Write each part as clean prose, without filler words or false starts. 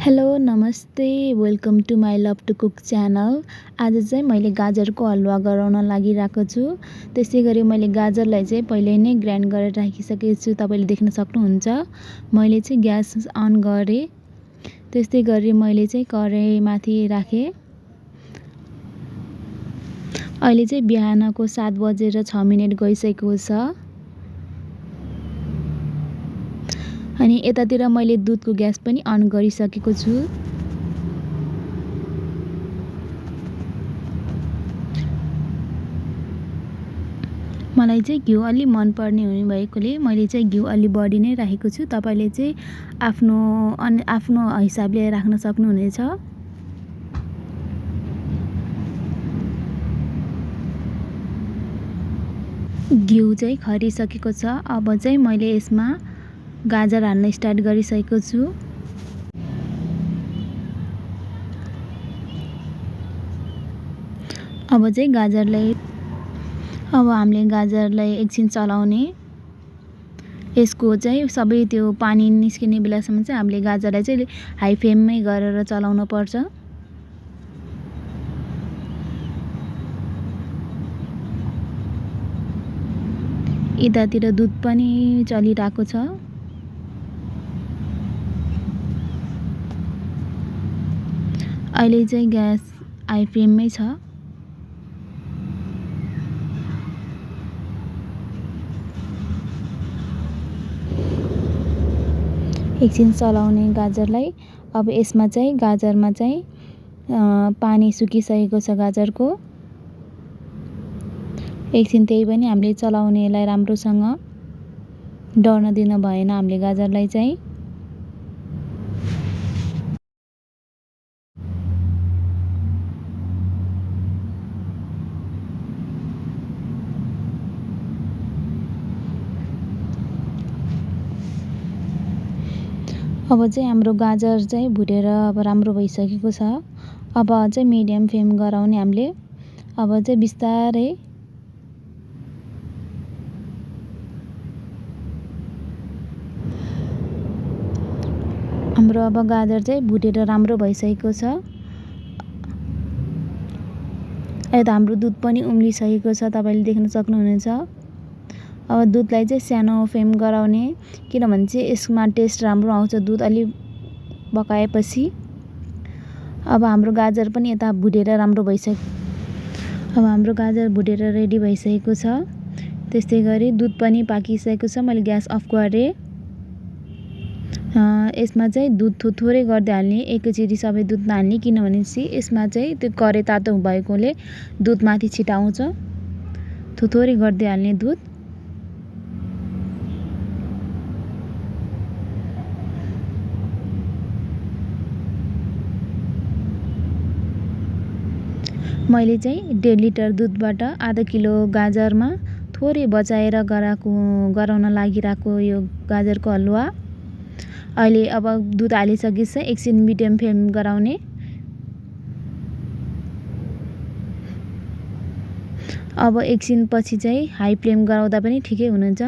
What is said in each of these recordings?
Hello नमस्ते welcome to my love to cook channel. आज चाहिँ मैले गाजरको हलुवा गराउन लागिरहेको छु। त्यसै गरी मैले गाजरलाई चाहिँ पहिले नै ग्राइन्ड गरेर राखिसकेको छु, तपाईँले देख्न सक्नुहुन्छ। मैले चाहिँ ग्यास अन गरेँ। त्यस्तै गरी मैले चाहिँ कराईमाथि राखेँ। अहिले चाहिँ बिहानको 7:06 गइसकेको छ। अनि यतातिर मैले दुधको ग्यास पनि अन गरिसकेको छु। मलाई चाहिँ घिउ अलि मनपर्ने हुने भएकोले मैले चाहिँ घिउ अलि बढी नै राखेको छु। तपाईँले चाहिँ आफ्नो हिसाबले राख्न सक्नुहुनेछ। घिउ चाहिँ खरिसकेको छ। अब चाहिँ मैले यसमा गाजर हाल्न स्टार्ट गरिसकेको छु। अब चाहिँ हामीले गाजरलाई एकछिन चलाउने। यसको चाहिँ सबै त्यो पानी निस्किने बेलासम्म चाहिँ हामीले गाजरलाई चाहिँ हाई फ्लेममै गरेर चलाउन पर्छ। यतातिर दुध पनि चलिरहेको छ। अहिले चाहिँ ग्यास हाई फ्लेममै छ। एकछिन चलाउने गाजरलाई। अब यसमा चाहिँ गाजरमा चाहिँ पानी सुकिसकेको छ गाजरको। एकछिन त्यही पनि हामीले चलाउने यसलाई राम्रोसँग, डढ्न दिन भएन हामीले गाजरलाई चाहिँ। अब चाहिँ हाम्रो गाजर चाहिँ भुटेर अब राम्रो भइसकेको छ। अब चाहिँ मिडियम फ्लेम गराउने हामीले। अब चाहिँ बिस्तारै हाम्रो अब गाजर चाहिँ भुटेर राम्रो भइसकेको छ। यता हाम्रो दुध पनि उम्लिसकेको छ, तपाईँले देख्न सक्नुहुनेछ। अब दुधलाई चाहिँ सानो फ्लेम गराउने, किनभने चाहिँ यसमा टेस्ट राम्रो आउँछ दुध अलि पकाएपछि। अब हाम्रो गाजर पनि यता भुटेर राम्रो भइसक्यो। अब हाम्रो गाजर भुटेर रेडी भइसकेको छ। त्यस्तै गरी दुध पनि पाकिसकेको छ। मैले ग्यास अफ गरेँ। यसमा चाहिँ दुध थोरै गर्दै हाल्ने, एकैचोटि सबै दुध नहाल्ने, किनभने चाहिँ यसमा चाहिँ त्यो कराई तातो भएकोले दुध माथि छिटाउँछ। थोरै गर्दै हाल्ने दुध। मैले चाहिँ 1.5 लिटर दुधबाट आधा किलो गाजरमा थोरै बचाएर गराउन लागिरहेको यो गाजरको हलुवा। अहिले अब दुध हालिसकेपछि एकछिन मिडियम फ्लेम गराउने। अब एकछिन पछि चाहिँ हाई फ्लेम गराउँदा पनि ठिकै हुनुहुन्छ।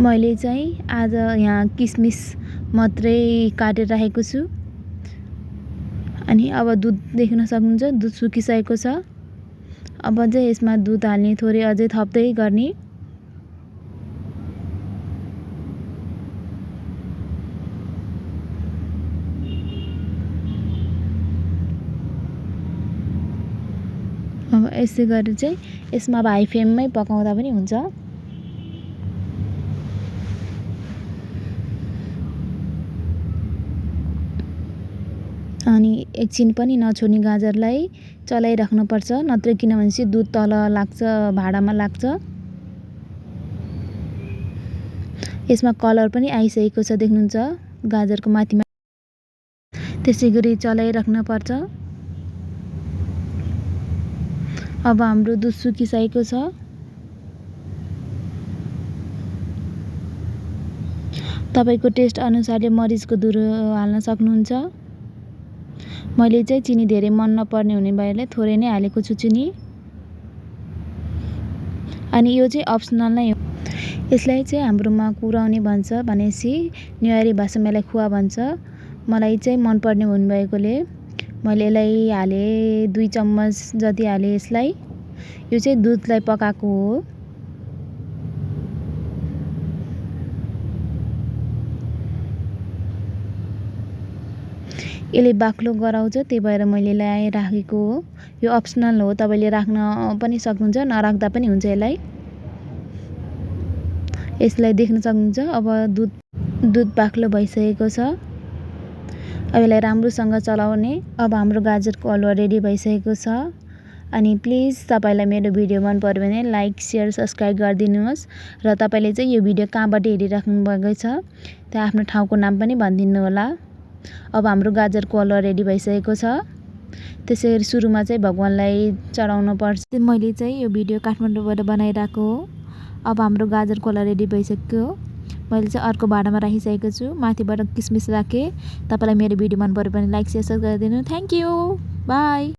मैले चाहिँ आज यहाँ किसमिस मात्रै काटेर राखेको छु। अनि अब दुध देख्न सक्नुहुन्छ, दुध सुकिसकेको छ। अब चाहिँ यसमा दुध हाल्ने, थोरै अझै थप्दै गर्ने। अब यसै गरी चाहिँ यसमा अब हाई फ्लेममै पकाउँदा पनि हुन्छ। अनि एकछिन पनि नछोड्ने गाजरलाई चलाइराख्नुपर्छ, नत्र किनभने चाहिँ दुध तल लाग्छ, भाँडामा लाग्छ। यसमा कलर पनि आइसकेको छ, देख्नुहुन्छ गाजरको माथिमा। त्यसै गरी चलाइराख्नुपर्छ। अब हाम्रो दुध सुकिसकेको छ। तपाईँको टेस्ट अनुसारले मरिचको धुरो हाल्न सक्नुहुन्छ। मैले चाहिँ चिनी धेरै मन नपर्ने हुने भएले थोरै नै हालेको छु चिनी। अनि यो चाहिँ अप्सनल नै हो। यसलाई चाहिँ हाम्रोमा कुराउने भन्छ भनेपछि नेवारी भाषामा यसलाई खुवा भन्छ। मलाई चाहिँ मनपर्ने हुनुभएकोले मैले यसलाई हालेँ, 2 चम्मच जति हालेँ यसलाई। यो चाहिँ दुधलाई पकाएको हो। यसले बाक्लो गराउँछ, त्यही भएर मैले यसलाई राखेको हो। यो अप्सनल हो, तपाईँले राख्न पनि सक्नुहुन्छ, नराख्दा पनि हुन्छ यसलाई। यसलाई देख्न सक्नुहुन्छ। अब दुध बाक्लो भइसकेको छ। अब यसलाई राम्रोसँग चलाउने। अब हाम्रो गाजरको हलुवा रेडी भइसकेको छ। अनि प्लिज तपाईँलाई मेरो भिडियो मन पर्यो भने लाइक, सेयर, सब्सक्राइब गरिदिनुहोस् र तपाईँले चाहिँ यो भिडियो कहाँबाट हेरिराख्नु भएको छ त्यहाँ आफ्नो ठाउँको नाम पनि भनिदिनु होला। अब हाम्रो गाजरको हलुवा रेडी भइसकेको छ। त्यसैगरी सुरुमा चाहिँ भगवानलाई चढाउनु पर्छ। मैले चाहिँ यो भिडियो काठमाडौँबाट बनाइरहेको हो। अब हाम्रो गाजरको हलुवा रेडी भइसक्यो। मैले चाहिँ अर्को भाँडामा राखिसकेको छु। माथिबाट किसमिस राखेँ। तपाईँलाई मेरो भिडियो मन पर्यो भने लाइक, सेयर, सब्सक्राइब गरिदिनु। Thank you. बाई।